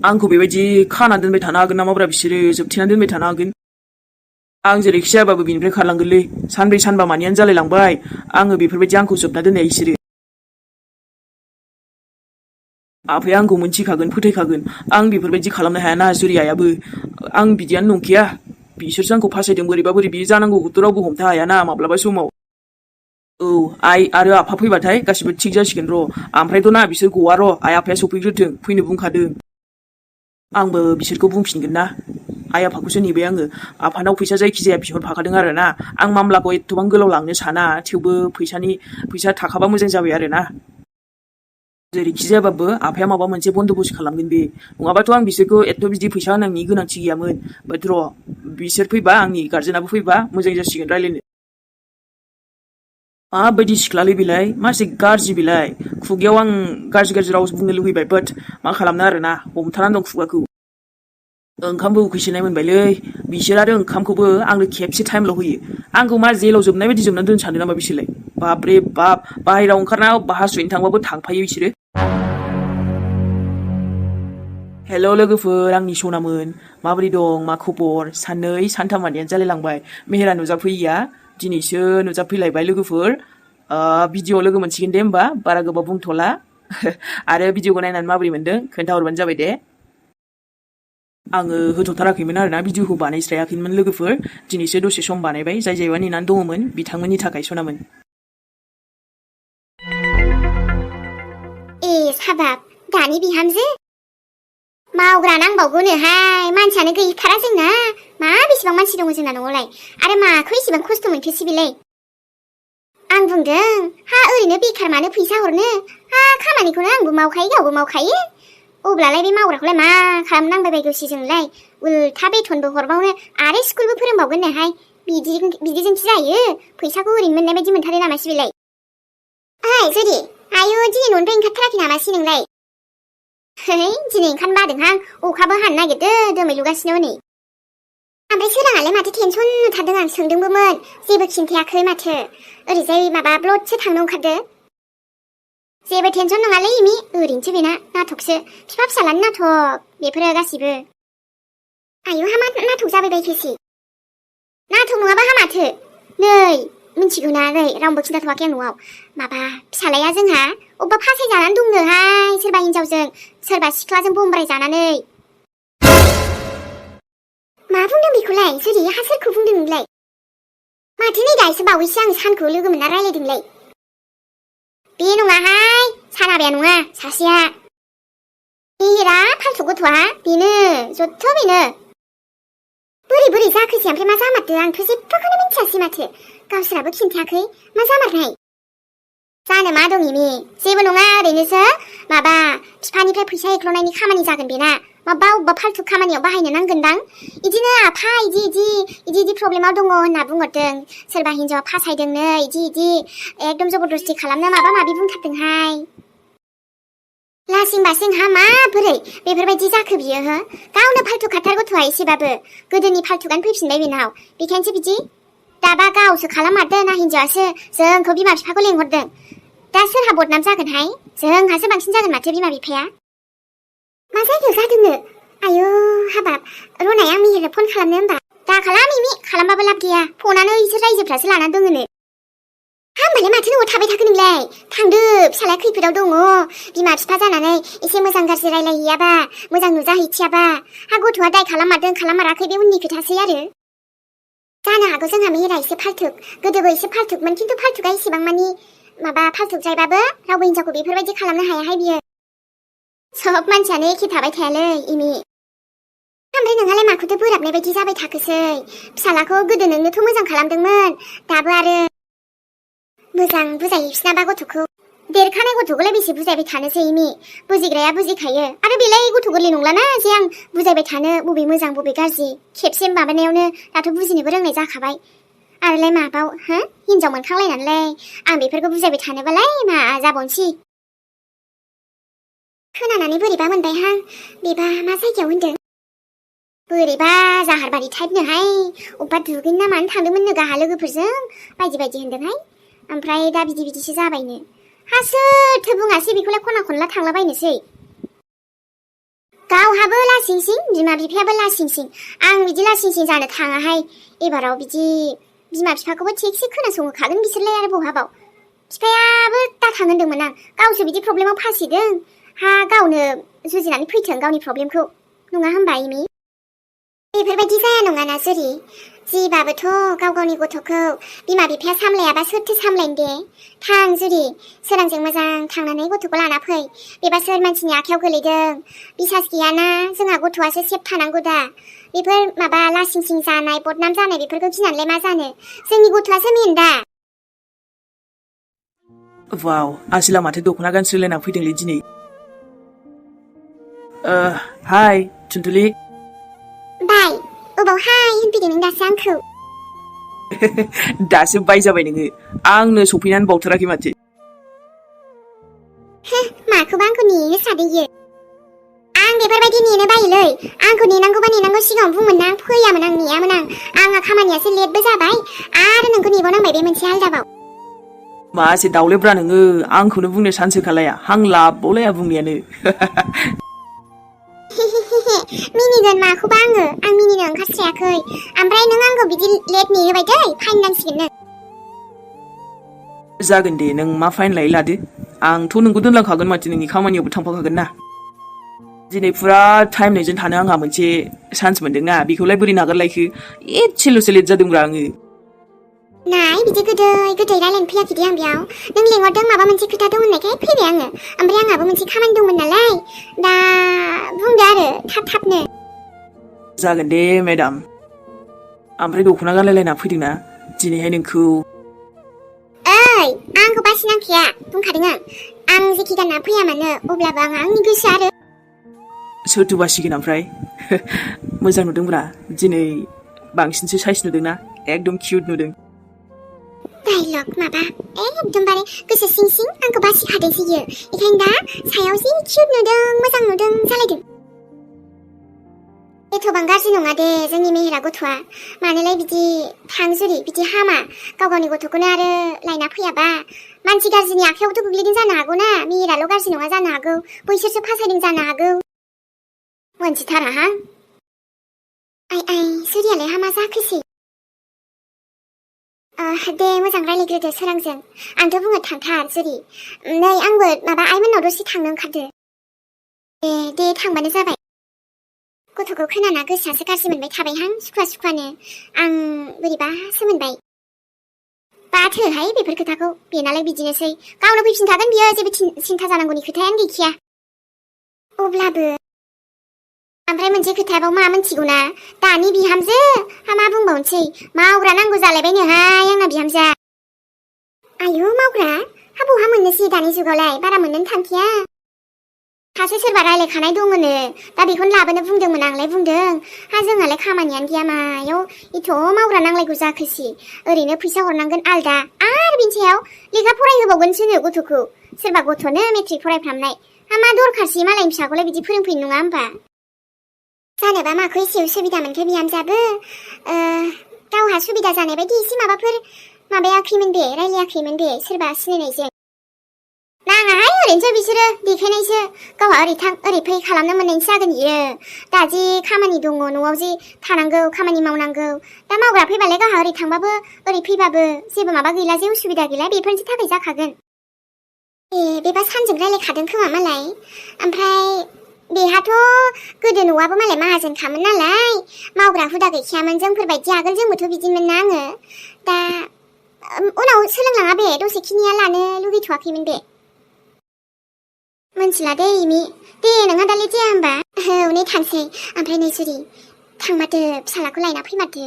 आंखौ बेबायदि खाना दोनबाय थानो हागोन नामाब्रा बिसोरो जोबथेना दोनबाय थानो हागोन आं जेरैखि जायाबाबो बिनिफ्राय खारलांगोनलै सानब्रै सानबा मानियानो जालायलांबाय आङो बेफोरबायदि आंखौ जोबना दोननाय बिसोरो आफाया आंखौ मोनथिखागोन फोथायखागोन आं बेफोरबायदि खालामनो हायाना जुरि आइयाबो आं बिदियानो नंखाया बिसोरसो आंखौ फासायदों बोरैबा बोरैबि जानांगौखौथ' रावबो हमथा हायाना माब्लाबा समाव औ आइ आरो आफा फैबाथाय गासिबो थिग जासिगोन र' ओमफ्रायथ' ना बिसोर गवा र' आइ आफाया सफैग्रोथों फैनो बुंखादों आंबो बिसोरखौ बुंफिनगोन ना आइ आफाखौसो नेबाय आङो आफानाव फैसा जायखिजाया बिहरफाखादों आरो ना आं मामलाखौ एथबां गोलाव लांनो साना थेवबो फैसा थाखाबा मोजां जाबाय आरो ना जेरैखि जायाबाबो आफाया माबा मोनसे बन्दोबस्त खालामगोन बे नङाबाथ' आं बिसोरखौ एथ' बिदि फैसा होनांनि गोनांथि गैयामोन बाट र' बिसोर फैबा आंनि गार्जेनाबो फैबा मोजां जासिगोन रायलायनो माबायदि सिख्लालै बेलाय मासे गाज्रि बेलाय खुगायाव आं गाज्रि राव बुंनो लुगैबाय बाट मा खालामनो आरोना हमथानानै दं खुगाखौ ओंखामबो उखैसोनाय मोनबायलै बिसोर आरो ओंखामखौबो आंनो खेबसे टाइमल' होयो आंखौ मा जेलाव जोबनाय बायदि जोबनानै दोननो सानदों नामा बिसोरलाय बाप रे बाप बाहेरायाव ओंखारना हासुहैनो थांबाबो थांफायो बिसोरो हेल' लोगोफोर आंनि सनामोन माबोरै दं मा खबर साननै सानथाम मानियानो जालायलांबाय मेहेरा नुजाफैया दिनैसो नुजाफैलायबाय लोगोफोर भिडिअ लोगो मोनसिगोन दे होमबा बारा गोबाव बुंथ'ला आरो भिडिअखौ नायनानै माबोरै मोनदों खोन्थाहरबानो जाबाय दे आङो होथ'थाराखैमोन आरोना भिडिअखौ बानायस्रायाखैमोन लोगोफोर दिनैसो दसे सम बानायबाय जाय जायबा नेनानै दङमोन बिथांमोननि थाखाय सनामोन ए साबाब दानि बिहामजो मावग्रा नांबावगौनोहाय मानसियानो गैथारा जोंना मा बेसेबां मानसि दङ जोंना न'आवलाय आरो माखौ इसेबां खस्थ' मोनखोसै बेलाय आं बुंदों हा ओरैनो बेखार मानो फैसा हरनो हा खामानिखौनो आंबो मावखायो गावबो मावखायो अब्लालाय बे मावग्राखौलाय मा खालामनांबाय बायगौसै जोंलाय उल्था बेथनबो हरबावनो आरो स्कुलबो फोरोंबावगोननोहाय बिदिजोंसो जायो फैसाखौ ओरैनो मोननाय बायदि मोनथारो नामासै बेलाय ओइ जुदि आयु दिनै न'निफ्राय ओंखारथाराखै नामासै नोंलाय है दिनै ओंखारनो बादोंहां अखाबो हानो नागिरदों दोमैलुगासिनो हनै ओमफ्राय सोराङालाय माथो टेनसन नुथारदों आं सोंदोंबोमोन जेबो खिन्थायाखै माथो ओरैजाय माबा ब्लडसो थांनो ओंखारदों जेबो टेनसन नङालै इमि ओरैनोसो बेना नाटकसो बिफा फिसालानि नाटक बेफोरो गासिबो आयु हामा नाटक जाबाय बायखोसै नाटक नङाबा हामाथो नै मिन्थिगौ ना नै रावबो खिन्थाथ'वाखै आं न'आव माबा फिसालाया जोंहा अबेबा फासाय जानानै दंनोहाय सोरबा हिनजावजों सोरबा सिख्लाजों बमब्राय जानानै मा बुंदों बेखौलाय जुदि हा सोरखौ बुंदों नोंलाय माथो नै दासो बावैसो आं सानखौ लोगो मोनना रायलायदोंलाय बे नङाहाय सानाबाया नङा सासेया बिराद फाल्थु गथ'आ बेनो जथ' बेनो बोरै जाखोसै ओमफ्राय मा जामारदो आंथ' जेबोखौनो मिन्थियासै माथो गावसोराबो खिन्थायाखै मा जामारनाय जानो मा दं इमि जेबो नङा ओरैनोसो माबा बिफानिफ्राय फैसा एख्ल'नायनि खामानि जागोन बेना अबेबा फाल्थु खामानियाव बाहायनो नांगोनदां इदिनो आफा इदि प्रब्लेमाव दङ होनना बुंहरदों सोरबा हिनजावा फासायदोंनो इदि एकदम जबरदस्ति खालामनो माबा माबि बुंथारदोंहाय लासिं बासिं हा माबोरै बेफोरबायदि जाखो बियो हो गावनो फाल्थु खाथार गथ'आ एसेबाबो गोदोनि फाल्थुगानो फैफिनबाय बेनाव बेखायनोसो बिदि दाबा गावसो खालाममारदों ना हिनजावासो जोंखौ बिमा बिफाखौ लेंहरदों दा सोरहा बदनाम जागोनहाय जोंहासो बांसिन जागोन माथो बिमा बिफाया मा जायगायाव जादोंनो आयु हाबाब रनाय आं मिहिरनो फन खालामनो होनबा दा खालाम इमि खालामबाबो लाब गैया फनानो इसोर रायजोफ्रासो लानानै दङनो होमबालाय माथो न'आव थाबाय थाखो नोंलाय थांदो फिसालाया खैफोदाव दङ बिमा बिफा जानानै एसे मोजां गाज्रि रायलायहैयाबा मोजां नुजाहैथियाबा हा गथ'आ दाय खालाममारदों खालाममाराखै बे उननि खोथासै आरो जानो हागौ जोंहा मेहेरा एसे फाल्थुक गोदोबो एसे फाल्थुकमोन खिन्थु फाल्थुका इसेबां मानि माबा फाल्थुकद्रायबाबो रावबो हिनजावखौ बेफोरबायदि खालामनो हायाहाय बियो सब मानसियानो एखे थाबाय थायालै इमि ओमफ्राय नोंहालाय माखौथो बोराबनाय बायदि जाबाय थाखोसै फिसालाखौ गोदो नोंनोथ' मोजां खालामदोंमोन दाबो आरो मोजां बुजायहैफिनाबा गथ'खौ देरखानाय गथ'खौलाय बेसे बुजायबाय थानोसै इमि बुजिग्राया बुजिखायो आरो बेलाय गथ' गोरलै नंलाना जे आं बुजायबाय थानो बबे मोजां बबे गाज्रि खेबसे माबानायावनो दाथ' बुजिनोबो रोंनाय जाखाबाय आरोलाय माबाव हो हिनजाव मोनखांलायनानैलाय आं बेफोरखौ बुजायबाय थानोबालाय मा जाबावनोसै खोनानानै बोरैबा मोनबायहां बेबा मा जायगायाव होनदों बोरैबा जाहारबारि टाइपनोहाय अबेबा दुगैनो ना मानो थांदोंमोननो गाहा लोगोफोरजों बायदि होनदोंहाय ओमफ्राय दा बिदिसो जाबायनो हा सोरथो बुङासै बेखौलाय खना खनला थांलाबायनोसै गावहाबो लासिंसिं बिमा बिफायाबो लासिंसिं आं बिदि लासिंसिं जानो थाङाहाय एबाराव बिदि बिमा बिफाखौबो थिगसे खोनासंहोखागोन बिसोरलाय आरो बहाबाव बिफायाबो दाथां होनदोंमोन आं गावसो बिदि प्रब्लेमाव फासिदों हा गावनो जुजिनानै फैथों गावनि प्रब्लेमखौ नङा होनबा इमि बेफोरबायदि जाया नङाना जुरि जिबाबोथ' गाव गावनि गथ'खौ बिमा बिफाया सामलायाबा सोरथो सामलायनो दे थां जुरि सोरांजों मोजां थांनानै गथ'खौ लाना फै बेबा सोर मानसिनि आखायाव गोलैदों बिसास गैयाना जोंहा गथ'आसो सेफ थानांगौ दा बेफोर माबा लासिंसिं जानाय बदनाम जानाय बेफोरखौ गिनानैलाय मा जानो जोंनि गथ'आसो मेन दा वाव आसिला माथो दख'ना गानस्रिलायना फैदोंलै दिनै हाय थुनथुलि बाय अबावहाय होनफैदों नों दासो आंखौ दासो बाय जाबाय नोङो आंनो सफैनानै बावथाराखै माथो माखौबा आंखौ नेनो सादों इयो आं बेफोरबायदि नेनो बायोलै आंखौ नेनांगौबा नेनांगौ सिगाङाव बुंमोन ना फैयामोन आं नेयामोन आंहा खामानियासो लेटबो जाबाय आरो नोंखौ नेबावनांबाय बे मोनसे आलदाबाव मासे दावलेब्रा नोङो आंखौनो बुंनो सान्स होखालाया हां लाबावलाया बुंनायानो मिनिगोन माखौबा आं मिनिनो ओंखारस्रायाखै ओमफ्राय नों आंखौ बिदि लेट नेहोबाय दै फाइन नांसिगोन नों जागोन दे नों मा फाइन लायो लादो आंथ' नोंखौ दोनलांखागोन माथो नोंनि खामानियावबो थांफाखागोन ना दिनै फुरा टाइम नोंजों थानो आंहा मोनसे चान्स मोनदोंना बेखौलाय बोरै नागारलायखो एसेल'सो लेट जादोंब्रा आङो नाय बिदि गोदै गोदै रायलायनो फैयाखै दे आं बेयाव नों लेंहरदों माबा मोनसे खोथा दं होननायखाय फैबाय आङो ओमफ्राय आंहाबो मोनसे खामानि दंमोन नालाय दा बुंदो आरो थाबनो जागोन दे मेडाम ओमफ्राय दख'ना गानलायलायना फैदोंना दिनैहाय नोंखौ ओइ आंखौ बासिनांखाया बुंखादों आं जेखि गानना फैया मानो अब्लाबो आंहा आंनि गोसो आरो सोरथो बासिगोन ओमफ्राय मोजां नुदोंब्रा दिनै बांसिनसो साइज नुदोंना एकदम किउट नुदों डायलग माबा एकदमबारे गोसो सिं सिं आंखौ बासिखादोंसो इयो बेखायनो दा सायाव जि किउट नुदों मोजां नुदों जालायदों एथ'बां गाज्रि नङा दे जोंनि मेहेरा गथ'आ मानोलाय बिदि थां जुरि बिदि हामा गाव गावनि गथ'खौनो आरो लायना फैयाबा मानसि गाज्रिनि आखायावथ' गोग्लैदों जानो हागौ ना मेहेराल' गाज्रि नङा जानो हागौ बैसोरसो फासायदों जानो हागौ मोनथिथाराहां आइ जुरियालाय हामा जाखोसै दे मोजां रायलायग्रोदो सोरांजों आंथ' बुंनो थांथार जुरि नै आंबो माबा आइमोननाव दसे थांनो ओंखारदो दे थांबानो जाबाय गथ'खौ खोनाना गोसोआसो गाज्रि मोनबाय थाबायहां सुखुवानो आं बोरैबासो मोनबाय बाथोहाय बेफोर खोथाखौ बेनालाय बिदिनोसै गावनो फैफिनखागोन बियो जेबो सिन्था जानांगौनि खोथायानो गैखाया अब्लाबो ओमफ्राय मोनसे खोथायाबाव मा मोनथिगौना दानि बिहामजो मा बुंबावनोसै मावग्रा नांगौ जालायबायनोहाय आंना बिहामजोआ आयु मावग्रा बहा मोननोसै दानि जुगावलाय बारा मोननोनो थांखाया सासे सोरबा रायलायखानाय दङनो दा बेखौनो लाबोनो बुंदोंमोन आंलाय बुंदों जोंहालाय खामानियानो गैया मायाव एथ' मावग्रा नांलायगौ जाखोसै ओरैनो फैसा हरनांगोन आलदा आरो बिनि सायाव लेखा फरायहोबावगोनसोनो गथ'खौ सोरबा गथ'नो मेट्रिक फरायफ्रामनाय मा दरखारसै मालायनि फिसाखौलाय बिदि फोरोंफैनो नङा होमबा जानोबा माखौ एसे उसुबिदा मोनखो बिहामजोआबो गावहा सुबिदा जानाय बायदि एसे माबाफोर माबायाखैमोन बे रायलायाखैमोन बे सोरबा सिनायनायजों नाङाहाय ओरैनोसो बिसोरो देखायनायसो गावहा ओरै थां ओरै फै खालामनो मोननायसो जागोन इयो दा जे खामानि दङ न'आव जे थानांगौ खामानि मावनांगौ दा मावग्रा फैबालाय गावहा ओरै थांबाबो ओरै फैबाबो जेबो माबा गैला जे उसुबिदा गैला बेफोरनि थाखाय जाखागोन बेबा सानजों रायलायखादों खोमा मालाय ओमफ्राय बेहाथ' गोदो न'आबो मालाय माहाजोनखामोन नालाय मावग्रा हुदा गैखायामोन जोंफोरबायदि आगोल जोंबोथ' बिदिमोन ना आङो दा उनाव सोलोंलाङा बे दसेखिनिया लानो लुगैथ'वाखैमोन बे मोनथिला दे इमि दे नोंहा दा लेट जाया होमबा नै थांसै ओमफ्राय नै जुरि थांमारदो फिसालाखौ लायना फैमारदो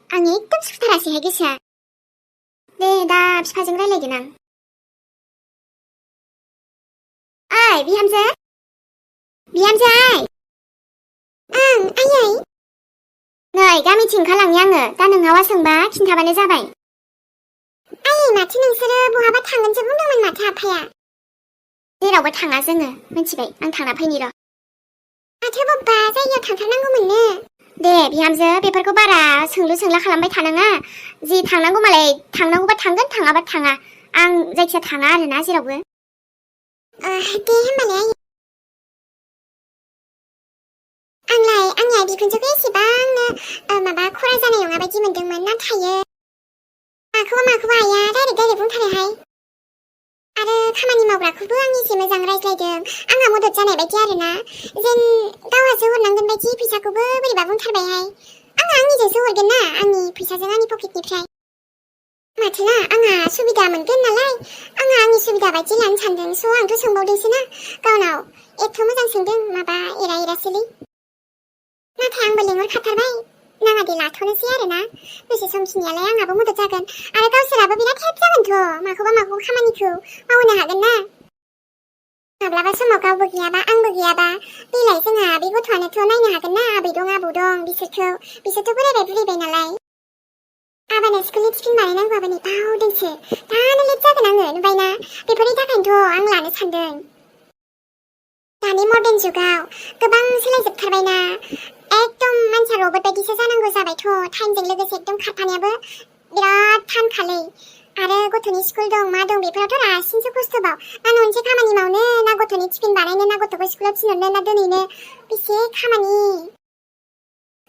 आं एकदम सुखुथारासैहाय गोसोआ दे दा बिफाजों रायलायगोन आं ओइ बिहामजो आयै नै गामिथिं ओंखारलांनि आङो दा नोंहावा सोंबा खिन्थाबानो जाबाय आयै माथो नोंसोरो बहाबा थांगोनसो बुंदोंमोन माथो आफाया जेरावबो थाङा जोङो मिथिबाय आं थांना फैनि र' माथो बबेबा जायगायाव थांथारनांगौमोननो दे बिहामजो बेफोरखौ बारा सोंलु सोंला खालामबाय थानाङा जि थांनांगौ मालाय थांनांगौबा थांगोन थाङाबा थाङा आं जायखिया थाङा आरोना जेरावबो दे होमबालाय आयै 비군저가 이시방나 마바 코라자나 영화 바지 문등만 나타요. 그거 아야 다리 붕타래하이. 아르 가만히 먹으라고 부항이 지무장 라이sla이등 앙아 못 얻잖아 바지 아르나. 젠 가와서 혼랑근 바지 피사고 부리 바붕 타르바이하이. 앙아 앙이 제수 오르겠나 앙이 피사정 앙이 포켓니 프라이. 마트나 앙아 수비다면 끝날라이. 앙아 앙이 수비다 바지 란찬등 소왕도 성모등스나 가오나오. 에토 무장 승등 마바 이라 슬리. 나 태양벌링을 카타르바이. 나가디 라토는 쓰야르나. 너시 성신이야라 양아부 모두 작은 아르가우스라부 비라 캡작은 도 마고 가만히 그 마오나 하겠나. 아블라바 수모가 부기야바 앙부기야바 빌라이 승아 비고 토안에 토나이나 하겠나. 아비동 아부동 비스토 그레베 부리베날라이. 아바네 스쿨리 치킨 마레난 과바니 바우등스 다는 립작은 앙은 바이나 비포리 다간 도 앙라는 산등. 다니 모든 주가오 그방 슬라이즈 타르바이나 액동 만차 로봇 베기 세사는 곳사 바이토 타임쟁 르그스 액동 카파냐브 비라탄 칼레이 아르 고토니 스쿨동 마동 비프라토라 신수 코스토바오 난 언제 가만히 마오네 나 고토니 치킨 바라이네 나 고토고 스쿨럽 치노네 나 드니네 비시 가만히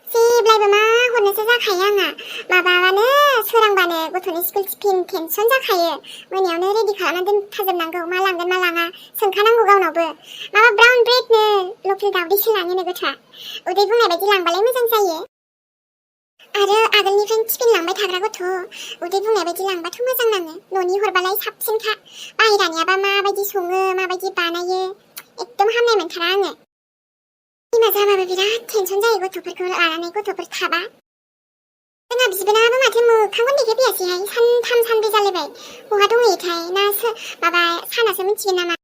시블라이브마 혼내세자 가양아 마바와네 소랑바네 고토니 스쿨 치킨 캔 손자카예 뭐냐오네 레디 가라만든 타점난거 말랑근 말랑아 성카난고 가오너브 마바 브라운 브레이크는 로필 가우리 신랑이네 그차 우대붕 에베지 랑발레 무장사예 아르 아글니팬 치킨 랑발 타그라고 토 우대붕 에베지 랑바 투무장난네 노니 호르발라이 삽신카 마이라니아바 마바지 송으 마바지 바나예 액동 함내면 타라앙에 이마자마바 비라 텐천자이고 도플 알아내고 도플 타바 나 비스베나부 마테무 강건디게 비야시하이 산비잘레베 모하동이 타이 나스 마바 사나서 문치겠나마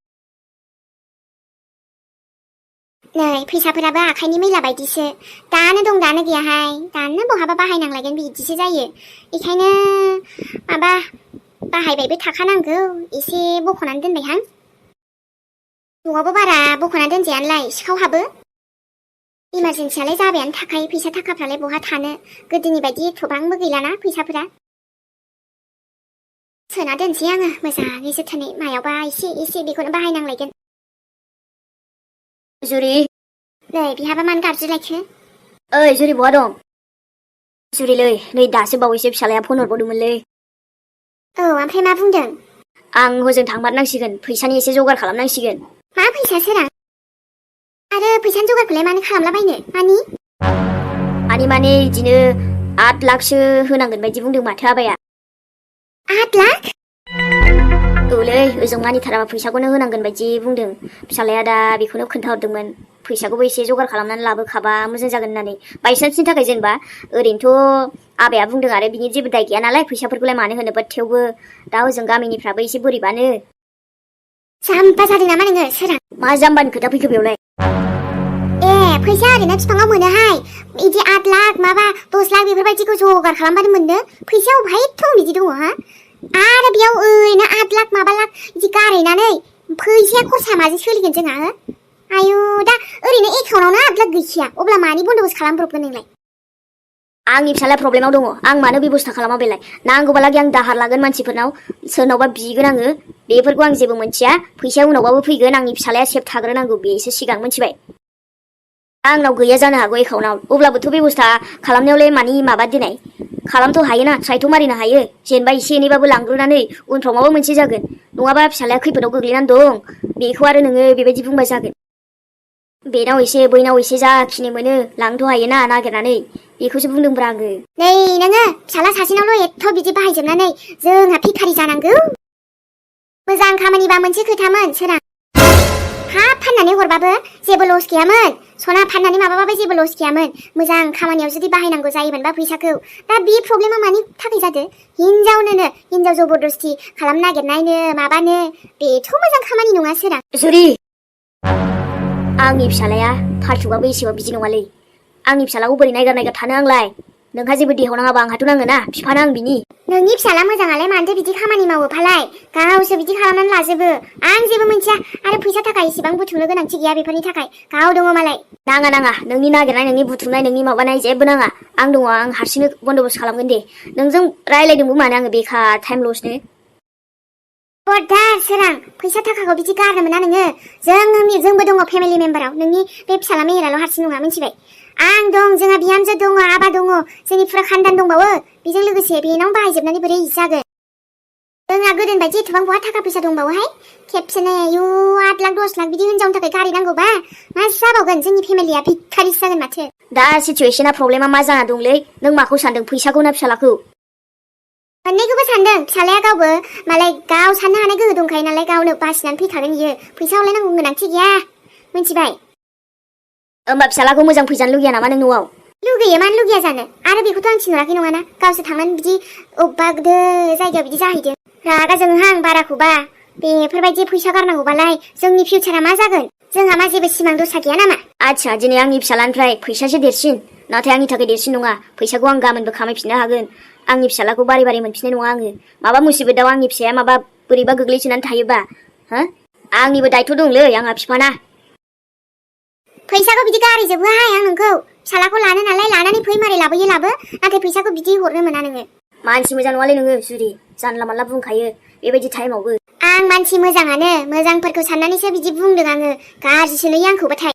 네 피사브라바 아카이니 밀라바이디스 다는 기야하이 다는 뭐하바 바하이낭라겐 비디스 자유 이카이는 마바 바하이베이베 타카난그 이시 모코난든 베항 누워보 봐라 모코난든 제안라이 시카우하브 이마진치알레 자베안 타카이 피사 타카프랄레 보하 타는 그드니 바디 토방무 gilana 피사프라 서나든 지양아 무상 이스터니 마여바 이시 비고는 바하이낭라겐 Suri, 네 비하바만 갑질라이크 ơi Suri bố đồng. Suri lời, nơi đã sẽ bảo xếp trả lại phone bố đúng lời. 암페 마붕등 Ang 호정 당만 낭식은 피산이 세 조각 갈람 낭식은. 마 피사스랑 아르 피산 조각 글레만 칼람라바이네 아니 아니 만에 지는 아틀락스 흔한건 말지 붕등 마트아봐야. 아틀락? lời, 호정 많이 타라봐 피사고는 흔한건 말지 붕등. 피살래야다 비코는 큰 타오등만. 피사고 세 조각 갈람난 라브 가봐 무슨 작은 나니. 바이선스 타가 전바 어린토 아베야 붕등 아래 비니 집을 다이기야 날라이 피사포르글레 많이 흔는 것 태우고 나 호정 가민이프라바 이시 부리바는. 잠바사리나 마는 스랑 마잠반 그다 비켜 배울래. फैसा ओरैनो बिफाङाव मोनो हाय इदि 8 लाख माबा 10 लाख बेफोरबायदिखौ जगार खालामबानो मोनदों फैसायाव बहाय थं बिदि दङ हा आरो बेयाव ओरैनो 8 लाख माबा लाख इदि गारैनानै फैसाया खरसा माजों सोलिगोन जोंहा हो आयु दा ओरैनो एकाउन्टावनो 8 लाख गैखाया अब्ला मानि बन्द'बस्त खालामब्रबगोन नोंलाय आंनि फिसाला प्रब्लेमाव दङ आं मानो बेबस्था खालामा बेलाय नांगौबालागै आं दाहार लागोन मानसिफोरनाव सोरनावबा बिगोन आङो बेफोरखौ आं जेबो मोनथिया फैसाया उनावबाबो फैगोन आंनि फिसालाया सेफ थाग्रोनांगौ बेसो सिगां मोनथिबाय आंनाव गैया जानो हागौ एकाउन्टाव अब्लाबोथ' बेबस्था खालामनायावलाय मानि माबा देनाय खालामथ' हायोना ट्राइथ' मारिनो हायो जेनेबा एसे एनैबाबो लांग्रोनानै उनफ्राव माबा मोनसे जागोन नङाबा फिसालाया खैफोदाव गोग्लैनानै दं बेखौ आरो नोङो बेबायदि बुंबा जागोन बेनाव एसे बैनाव एसे जाखिनि मोनो लांथ' हायोना नागिरनानै बेखौसो बुंदोंब्रा आङो नै नोङो फिसाला सासेनावल' एथ' बिदि बाहायजोबनानै जोंहा भिखारि जानांगौ मोजां खामानिबा मोनसे खोथामोन सोरां हा फाननानै हरबाबो जेबो लस गैयामोन सना फाननानै माबाबाबो जेबो लस गैयामोन मोजां खामानियाव जुदि बाहायनांगौ जायोमोनबा फैसाखौ दा बे प्रब्लेमा मानि थाखाय जादों हिनजाव जबरदस्ति खालाम नागिरनायनो माबानो बेथ' मोजां खामानि नङा सोरां जुरि आंनि फिसालाया फाल्थुबाबो एसेबा बिदि नङालै आंनि फिसालाखौ बोरै नायगार थानो आंलाय नोंहा जेबो देहाव नाङाबा आंहाथ' नाङोना बिफाना आं बिनि नोंनि फिसाला मोजाङालाय मानोथो बिदि खामानि मावो फालाय गावसो बिदि खालामनानै लाजोबो आं जेबो मोनथिया आरो फैसा थाखा इसेबां बुथुमनो गोनांथि गैया बेफोरनि थाखाय गाव दङ मालाय नाङा नोंनि नागिरनाय नोंनि बुथुमनाय नोंनि माबानाय जेबो नाङा आं दङ आं हारसिंनो बन्द'बस्त खालामगोन दे नोंजों रायलायदोंबो मानो आङो बेखार टाइम लसनो बरदार सोरां फैसा थाखाखौ बिदि गारनो मोना नोङो जोंबो दङ फेमिलि मेम्बाराव नोंनि बे फिसाला मेहेराल' हारसिं नङा मिथिबाय आं दं, जोंहा बिहामजो दङ, आबा दङ, जोंनि फुरा खानदान दंबावो। बेजों लोगोसे बेनाव बाहायजोबनानै बोरै जागोन? जोंहा गोदोनि बायदि एथबां बहा थाखा फैसा दंबावोहाय? खेबसेनो 8 लाख 10 लाख बिदि हिनजावनि थाखाय गारि नांगौबा मा जाबावगोन? जोंनि फेमिलिया भिखारिसो जागोन माथो। दा सिचुवेशना प्रब्लेमा मा जाना दंलै? नों माखौ सानदों, फैसाखौ ना फिसालाखौ? मोननैखौबो सानदों। फिसालाया गावबो मालाय गाव साननो हानाय गोहो दंखायो नालाय, गावनो बासिनानै फैखागोन इयो। फैसा हरलायनांगौ गोनांथि गैया, मिथिबाय? होमबा फिसालाखौ मोजां फैजानो लुगैया नामा नों न'आव? लुगैयो, मानो लुगैया जानो? आरो बेखौथ' आं थिनहराखै नङाना, गावसो थांनानै बिदि अबेबा गोदो जायगायाव बिदि जाहैदों। रागा जोङोहां बाराखौबा। बेफोरबायदि फैसा गारनांगौबालाय जोंनि फिउचारा मा जागोन? जोंहा मा जेबो सिमां दसा गैया नामा? आच्छा, दिनै आंनि फिसालानिफ्राय फैसासो देरसिन, नाथाय आंनि थाखाय देरसिन नङा। फैसाखौ आं गाबोनबो खामायफिननो हागोन। आंनि फिसालाखौ बारे बारे मोनफिननाय नङा आङो। माबा मुसिबतआव आंनि फिसाया माबा बोरैबा गोग्लैसोनानै थायोबा, आंनिबो दायथ' दंलै, आंहा फिफाना। फैसाखौ बिदि गारैजोबोहाय आं नोंखौ। फिसालाखौ लानो नालाय लानानै फै, मारै लाबोयो लाबो, नाथाय फैसाखौ बिदि हरनो मोना नोङो। मानसि मोजां नङालै नोङो जुरि, जानला मानला बुंखायो बेबायदि टाइमावबो। आं मानसि मोजाङानो, मोजांफोरखौ साननानैसो बिदि बुंदों आङो। गाज्रिसो नुयो आंखौबाथाय।